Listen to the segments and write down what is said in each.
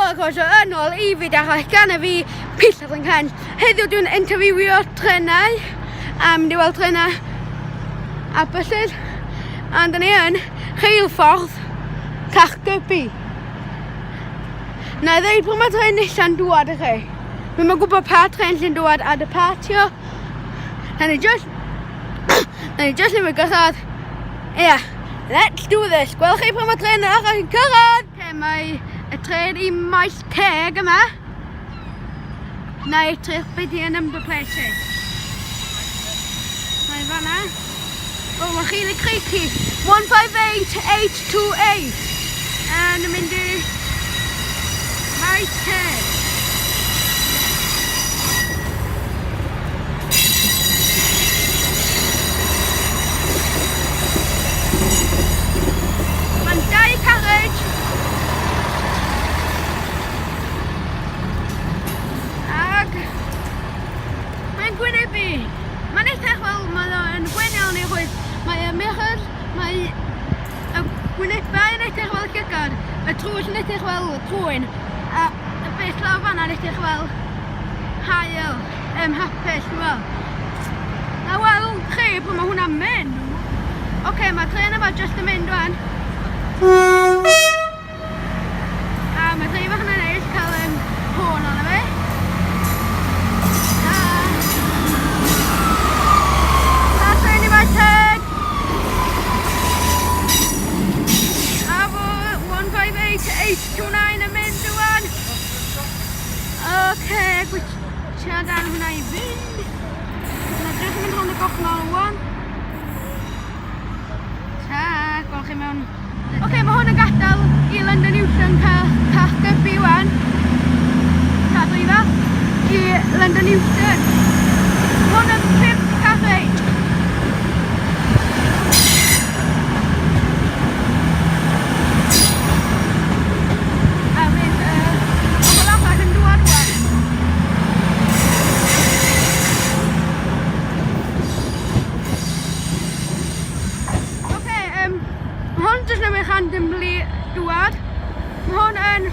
Helo a croeso yn ôl i fyd arall gan y fi, Peter Llynghent. Heddiw dwi'n interviewio trenau a mynd i weld trenau a buses. A dyn ni yn rheilffordd Caergybi. Na i ddeud pwy mae tren nesa'n dŵad i chi. Dwi'm yn gwybod pa tren sy'n dŵad a departio. Na ni just... Na ni just ddim yn gyrraedd. Ia, yeah, let's do this. Gwelwch chi pan mae tren arall yn cyrraedd. Okay, mae y tren i Maes Teg yma. Na i edrych beth i number plate chi. Mae fanna. O, oh, mae chi'n y creepy. 158828. Yn mynd i Maes Teg. Mae'n dau carriage. Ag mae'n gwynebu. Mae'n edrych fel mae o'n gwyn iawn i chwith. Mae y mirrors, mae y gwynebau yn edrych fel llygad, y drws yn edrych fel trwyn, a y beth lawr fanna'n edrych fel haul, hapus, dwi'n meddwl. Na wel, chi, pan mae hwnna'n mynd. Oce, okay, mae tren yma just yn mynd rwan. A mae dreifar hwnna'n neis cael hwn arno fe. A... A tren i Maes A fo 158829 yn mynd rwan. Oce, gwytio dan hwnna i fynd. Mae jyst yn mynd rownd y gochnol rwan. Ta, gwelwch chi mewn... Oce, okay, mae hwn yn gadael i London Euston Caergybi wan. Ta, dwyfa. I London Euston. Hwn yn 5 carriage. A fydd pobl arall yn dŵad rwan. Oce, mae hwn jyst newydd randomly dŵad. Mae hwn yn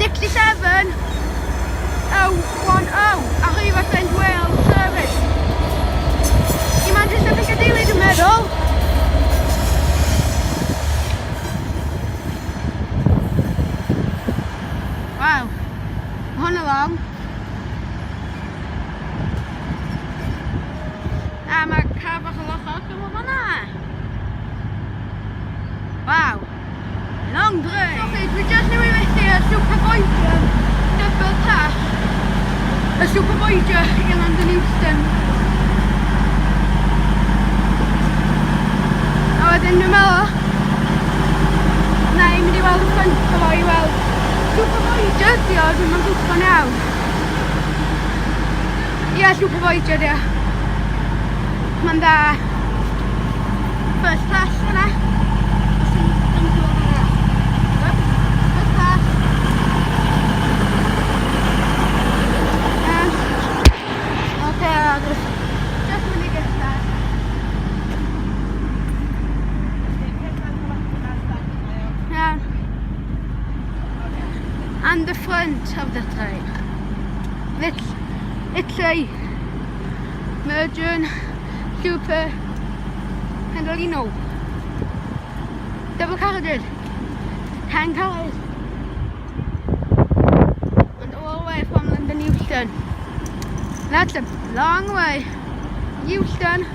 67 010 Arriva Saint Wales Service. I Manchester Piccadilly dwi'n meddwl. Waw, mae hwn yn long. A mae car bach o lochog yn fanna. Waw. Long train. Sorry, dwi just newydd fethu y Super Voyager double class. Y Super Voyager i London Euston. A wedyn dwi'n meddwl na i mynd i weld y ffrynt o fo i weld Super Voyager ydi o, dwi'm yn gwybod iawn. Ia, Super Voyager ia. Mae'n dda. First class yna. Os ti'n ddim yn gwybod yna. First class. Oce, just mynd i gyntaf. Iawn. And the front of the train. It's a Virgin Super Pendolino. Double carriages. 10 cars. And all the way from London Euston. That's a long way. Euston.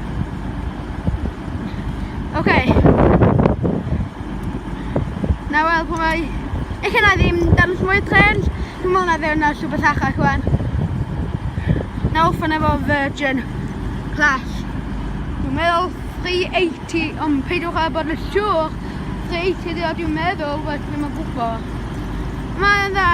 Okay. Na wel, pwy mae... Ella na ddim dangos mwy o trens. Dwi'n meddwl na ddim na rhywbeth arall rwan. Na orffen efo Virgin Class. Dwi'n meddwl 380, ond peidiwch â bod yn siŵr. 380 ydi o dwi'n meddwl, but ddim yn gwybod. Mae'n dda.